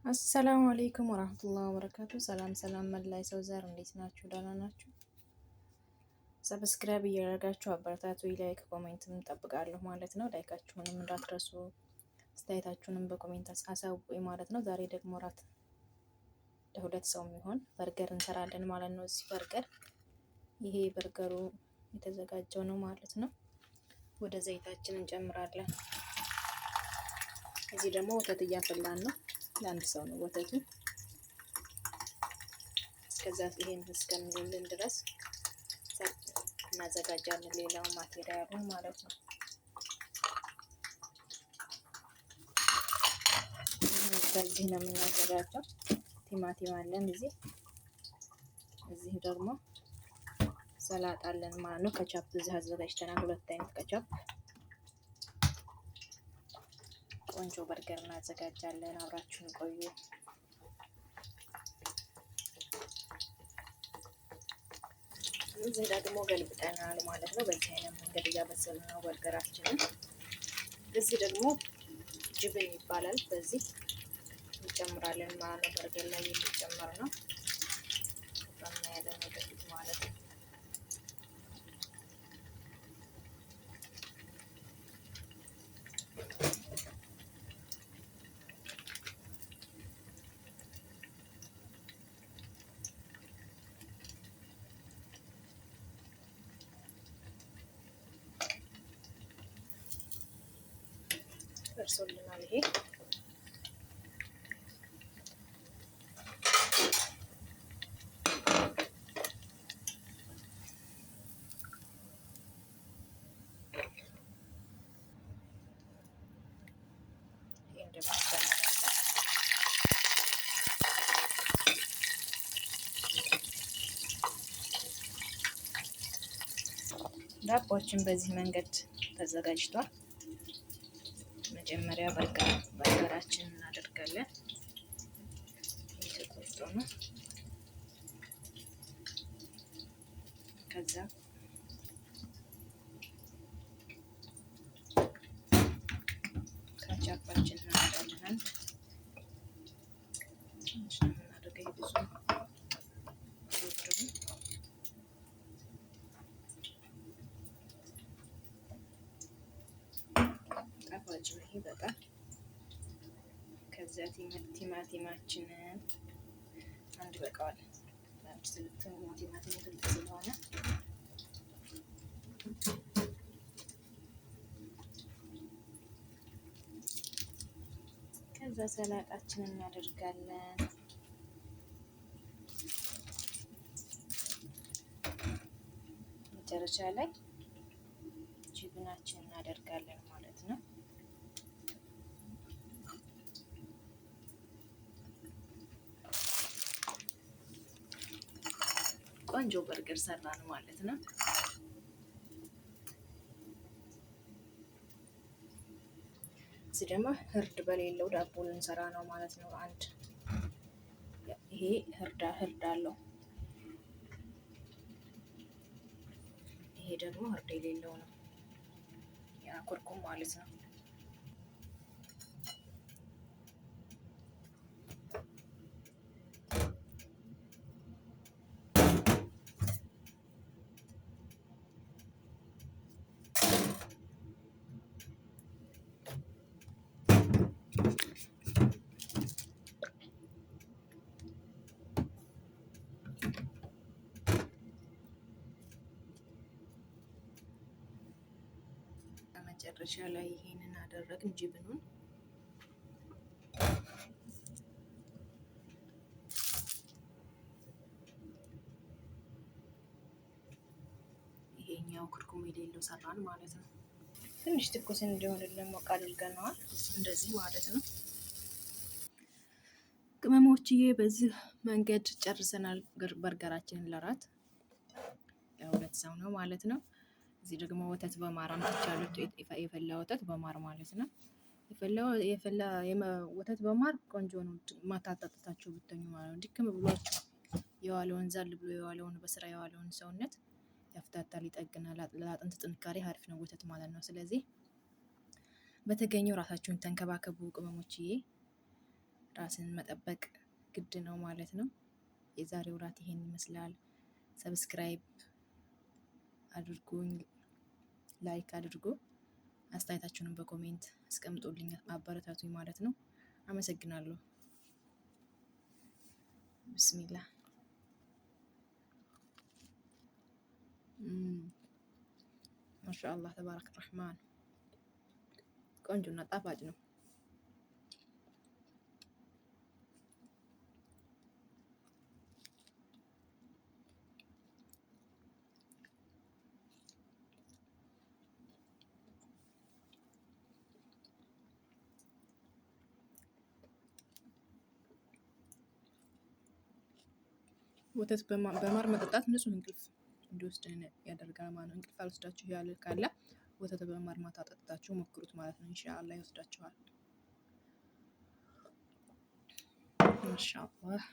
السلام عليكم ورحمة الله وبركاته። ሰላም ሰላም፣ መላ የሰው ዘር እንዴት ናችሁ? ደህና ናችሁ? Subscribe እያደረጋችሁ አበረታቱ። Like comment ም እጠብቃለሁ ማለት ነው። Like ኣችሁንም እንዳትረሱ፣ አስተያየታችሁንም በ comment አሳውቁኝ ማለት ነው። ዛሬ ደግሞ እራት ለሁለት ሰው የሚሆን በርገር እንሰራለን ማለት ነው። እዚህ በርገር ይሄ በርገሩ የተዘጋጀው ነው ማለት ነው። ወደ ዘይታችን እንጨምራለን። እዚህ ደግሞ ወተት እያፈላን ነው። ለአንድ ሰው ነው ወተቱ። እስከዛ ይሄን እስከሚልልን ድረስ እናዘጋጃለን፣ ሌላው material ኡን ማለት ነው። በዚህ ነው የምናዘጋጀው። ቲማቲም አለን እዚህ፣ እዚህ ደግሞ ሰላጣ አለን ማለት ነው። ከቻፕ እዚህ አዘጋጅተናል፣ ሁለት አይነት ከቻፕ። ቆንጆ በርገር እናዘጋጃለን። አብራችሁን ቆዩ። እዚህ ደግሞ ገልብጠናል ማለት ነው። በዚህ አይነት መንገድ እያበሰልን ነው በርገራችንን። እዚህ ደግሞ جبن ይባላል። በዚህ እንጨምራለን ማለት ነው። በርገር ላይ የሚጨመር ነው። እናያለን ወደፊት ማለት ነው። ደርሶልናል። ይሄ ይሄን ደግሞ እንጨምራለን። ዳቦችን በዚህ መንገድ ተዘጋጅቷል። መጀመሪያ በርገራችንን እናደርጋለን። ይህ ተቆርጦ ነው። ከዛ ካቻፓችን እናደርጋለን። አንድ ትንሽ ነው የምናደርገው፣ ብዙ አልወደውም። ጣፋጭ ነው ይሄ በጣም። ከዛ ቲማቲማችንን አንድ በቃዋል። ቲማቲም ትልቅ ስለሆነ ከዛ ሰላጣችንን እናደርጋለን። መጨረሻ ላይ ጅብናችንን እናደርጋለን ማለት ነው። ቆንጆ በርገር ሰራን ማለት ነው። እዚህ ደግሞ ህርድ በሌለው ዳቦ ልንሰራ ነው ማለት ነው። አንድ ይሄ ህርድ አለው፣ ይሄ ደግሞ ህርድ የሌለው ነው። ያ ኩርኩም ማለት ነው። መጨረሻ ላይ ይሄንን አደረግን ጅብኑን። ይሄኛው ክርኩም የሌለው ሰራን ማለት ነው። ትንሽ ትኩስ እንዲሆንልን ሞቅ አድርገነዋል እንደዚህ ማለት ነው። ቅመሞችዬ በዚህ መንገድ ጨርሰናል በርገራችንን ለራት ለሁለት ሰው ነው ማለት ነው። እዚህ ደግሞ ወተት በማር አምጥቻለሁ። የፈላ ወተት በማር ማለት ነው። የፈላ ወተት በማር ቆንጆ ነው። ማታ ጠጥታችሁ ብተኙ ማለት ነው። ድክም ብሏችሁ የዋለውን ዛል ብሎ የዋለውን በስራ የዋለውን ሰውነት ያፍታታል፣ ይጠግናል። ለአጥንት ጥንካሬ አሪፍ ነው ወተት ማለት ነው። ስለዚህ በተገኘው ራሳችሁን ተንከባከቡ ቅመሞችዬ። ራስን መጠበቅ ግድ ነው ማለት ነው። የዛሬው ራት ይሄን ይመስላል። Subscribe አድርጉኝ፣ like አድርጉ፣ አስተያየታችሁንም በ comment አስቀምጡልኝ፣ አበረታቱኝ ማለት ነው። አመሰግናለሁ። ብስሚላህ። ማሻአላህ ተባረክ ረህማን። ቆንጆና ጣፋጭ ነው። ወተት በማር መጠጣት ንጹህ እንቅልፍ እንዲወስደን ያደርጋል ማለት ነው። እንቅልፍ አልወስዳችሁ ያለ ካለ ወተት በማር ማታ ጠጥታችሁ ሞክሩት ማለት ነው። ኢንሻአላህ ይወስዳችኋል። ማሻአላህ።